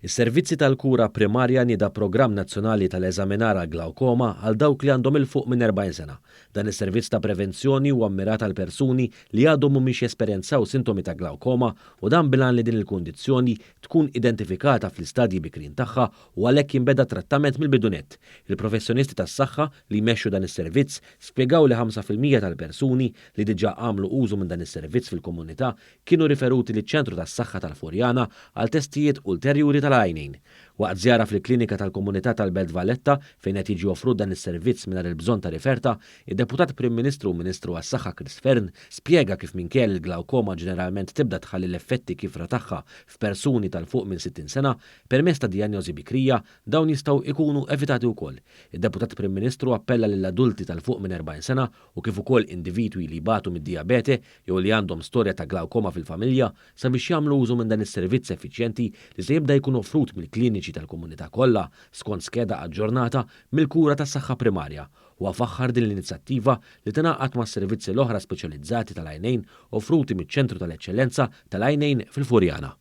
Is-Servizzi tal-Kura Primarja nieda programm nazzjonali tal-eżaminar għall-glawkoma għal dawk li għandhom 'il fuq minn 40 sena. Dan is-servizz ta' prevenzjoni huwa mmirat għal persuni li għadhom mhumiex jesperjenzaw sintomi ta' glawkoma u dan bil-għan li din il-kundizzjoni tkun identifikata fl-istadji bikrin tagħha u għalhekk jinbeda trattament mill-bidu nett. Il-professjonisti tas-saħħa li jmexxu dan is-servizz spjegaw li 5% tal-persuni li diġà għamlu użu minn dan is-servizz fil-komunità kienu riferuti liċ-Ċentru tas-Saħħa tal-Furjana għal testijiet ulterjuri tal-għajnejn. Waqt żjara fil-klinika tal-komunità tal-Belt Valletta fejn qed jiġi offrut dan is-servizz mingħajr il-bżonn ta' riferta, id-Deputat Prim Ministru u Ministru għas-Saħħa Chris Fearne spjega kif minkejja li l-glawkoma ġeneralment tibda tħalli l-effetti kiefra tagħha f'persuni ta' 'l fuq minn 60 sena, permezz ta' dijanjosi bikrija dawn jistgħu jkunu evitati wkoll. Id-Deputat Prim Ministru appella lill-adulti ta' 'l fuq minn 40 sena u kif ukoll individwi li jbatu mid-dijabete jew li għandhom storja ta' glawkoma fil-familja sabiex jagħmlu użu minn dan is-servizz effiċjenti li se jibda jkun offrut mill-kliniċi tal-komunità kollha skont skeda aġġornata mill-kura tas-saħħa primarja. Huwa faħħar din l-inizjattiva li tingħaqad mas-servizzi l-oħra speċjalizzati tal-għajnejn offruti miċ-Ċentru tal-Eċċellenza tal-Għajnejn fil-Furjana.